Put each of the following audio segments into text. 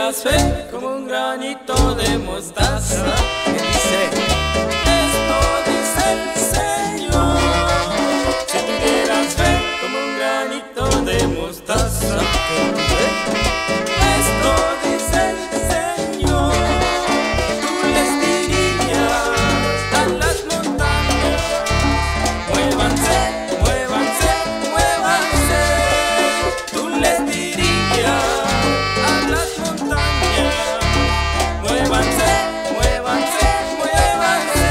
tuvieras fe como un granito de mostaza, ¿Qué dice? Esto dice el Señor. Si tuvieras fe como un granito de mostaza, esto dice el Señor. Tú les dirías a las montañas: muévanse, muévanse, muévanse. Tú les dirías a las montañas: muévanse, muévanse, muévanse.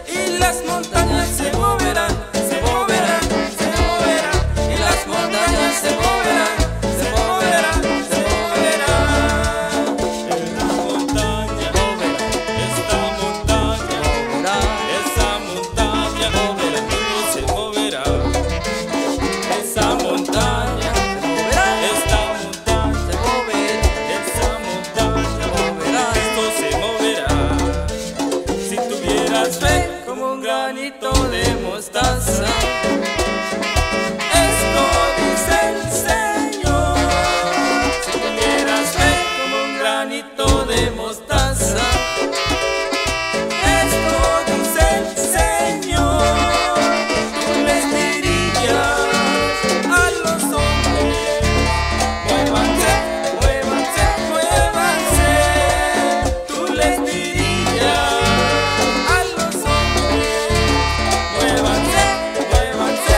Y las montañas se moverán, se moverán, se moverán. Y las montañas se moverán, se moverán, se moverán. La montaña, esta montaña, esa montaña, el mundo se moverá. Esa montaña, esta montaña, Se moverá, esa montaña, se moverá. Esto se moverá. Si tuvieras fe como un granito de mostaza, esto dice el Señor. Si tuvieras fe como un granito de mostaza, esto dice el Señor. Tú les dirías a los hombres: muévanse, muévanse, muévanse. Tú les dirías a los hombres: muévanse, muévanse,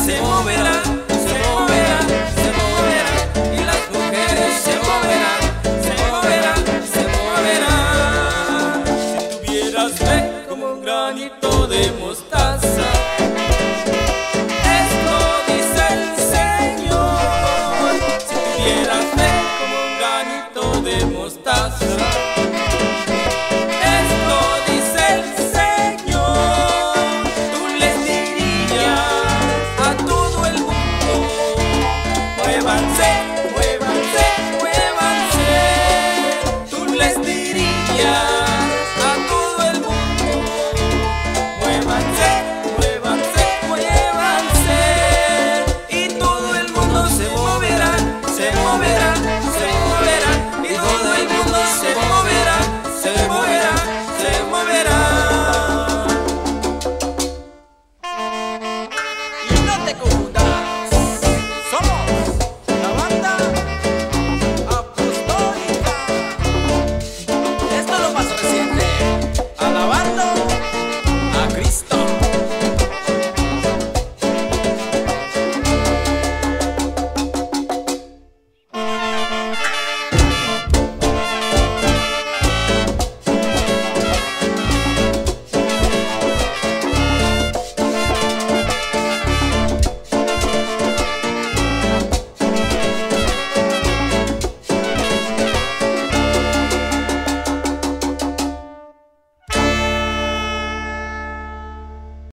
se moverá, se moverá, se moverá. Y las mujeres se moverán, se moverán, se moverán. Si tuvieras fe como un granito de mostaza, esto dice el Señor. Si tuvieras fe como un granito de mostaza, esto dice el Señor. Tú les dirías a todo el mundo: muévanse, muévanse, muévanse. Tú les dirías a todo el mundo: muévanse, muévanse, muévanse. Y todo el mundo se moverá, se moverá, se moverá. Y todo el mundo se moverá, se moverá, se moverá. Y no te confundas.